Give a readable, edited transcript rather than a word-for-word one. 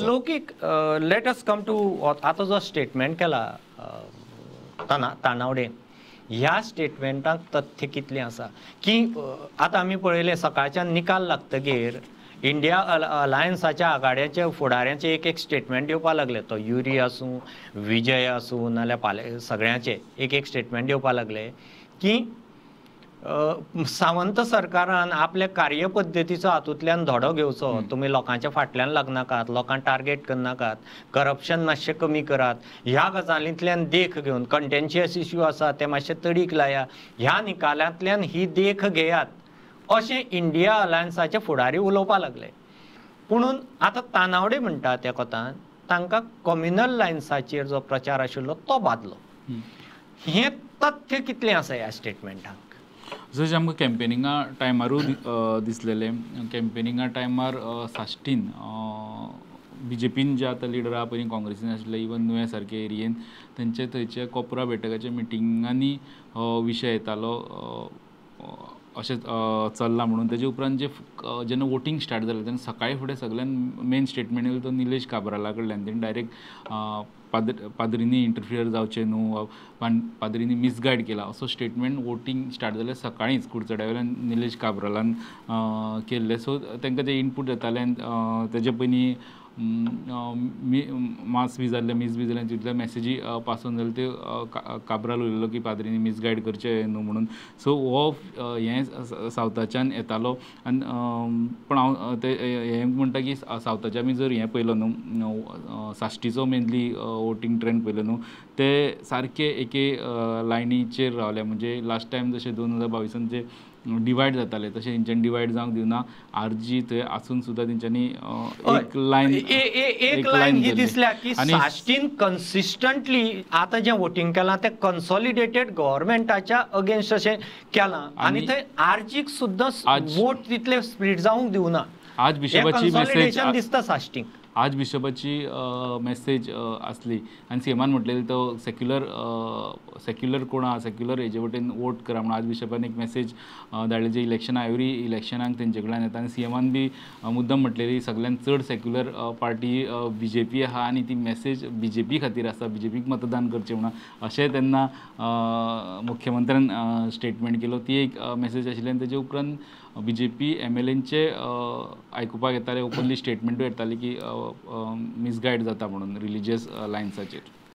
Loukik, let us come to आतां जो statement केला तानावडे, ह्या स्टेटमेंटाक तथ्य कितलें आसा की आतां आमी पळयलें सकाळच्यान निकाल लागतगीर इंडिया अलायन्साच्या आघाड्याच्या फुडाऱ्यांचे एक एक स्टेटमेंट येवपाक लागले, तो युरी आसूं, विजय आसूं, नाल्यार पाले, सगळ्यांचे एक एक स्टेटमेंट येवपाक लागले की सावंत सरकारान आपल्या कार्यपद्दतीचो हातूंतल्यान धडो घेवचो, तुमी लोकांच्या फाटल्यान लागनाकात, लोकांक टार्गेट करनाकात, करप्शन मातशें कमी करात, ह्या गजालींतल्यान देख घेवन कंटेन्शियस इश्यू आसा ते मातशे तडीक लाया, ह्या निकालांतल्यान ही देख घेयात अशें इंडिया अलायन्साचे फुडारी उलोवपाक लागले. पुणून आतां तानावडे म्हणटा त्या कोतान तांकां कम्युनल लायन्साचेर जो प्रचार आशिल्लो तो बादलो. हें तथ्य कितलें आसा ह्या स्टेटमेंटाक? जशें आमकां कॅम्पेनिंगा टायमारूय दिसलेलें, कॅम्पेनिंगा टायमार साश्टीन बीजेपीन जे आतां लिडर आहा पयलीं काँग्रेसीन आशिल्ले, इवन नुवें सारके एरियेन तेंचे थंयचे कोपरा बैठकाच्या मिटिंगांनी हो विशय येतालो अशें चल्लां म्हणून. तेजे उपरांत जे जेन्ना वोटींग स्टार्ट जालें तेन्ना सकाळीं फुडें सगल्यान मेन स्टेटमेंट येयलो तो निलेश काब्राला कडल्यान. तेणी डायरेक्ट पाद्रींनी इंटरफियर जावचें न्हू, पाद्रींनी मिसगायड केला असो स्टेटमेंट वोटींग स्टार्ट जालें सकाळींच कुडचड्या वयल्यान निलेश काब्रालान केल्लें. सो तांकां ते इनपूट येताले आनी तेजे पयलीं मास बी जाल्ले, मीस बी जालें, तितले मॅसेजी पास ऑन जाले त्यो काब्राल उलयलो की पाद्रींनी मिसगायड करचें न्हू म्हणून. सो हो हें सावथाच्यान येतालो. आनी पूण हांव ते हें म्हणटा की सावथाचे आमी जर हें पळयलो न्हू, साश्टीचो मेनली वोटींग ट्रेंड पळयलो न्हू, ते सारके एके लायनीचेर रावले. म्हणजे लास्ट टायम जशें 2022 जे डिवायड जाताले तशें तेंच्यांनी डिवायड जावंक दिवना. आरजी थंय आसून सुद्दां तेंच्यांनी एक लायन एक लायन ही दिसल्या की साश्टीन कन्सिस्टंटली आतां जें वोटींग केलां तें कन्सॉलिडेटेड गव्हर्मेंटाच्या अगेन्स्ट अशें केलां आनी थंय आरजीक सुद्दां वोट तितले स्प्लीट जावंक दिवना. आज बिशपाची मॅसेज दिसता साश्टीक, आज बिशपाची मॅसेज आसली आनी सीएमान म्हटलेली तो सेक्युलर सेक्युलर कोण आहा, सेक्युलर हेजे वटेन वोट करा म्हणून आज बिशपान एक मॅसेज धाडली जे इलेक्शनां एवरी इलेक्शनाक तेंचे कडल्यान येता. आनी सीएमान बी मुद्दम म्हटलेली सगळ्यान चड सेक्युलर पार्टी बीजेपी आहा आनी ती मॅसेज बीजेपी खातीर आसा, बीजेपीक मतदान करचें म्हणून अशें तेन्ना मुख्यमंत्र्यान स्टेटमेंट केलो. ती एक मॅसेज आशिल्ली. आनी तेजे उपरांत बीजेपी एमएलएंचे आयकुपाक येताले, ओपनली स्टेटमेंटूय येताली की मिसगायड जाता म्हणून रिलिजियस लायन्साचेर.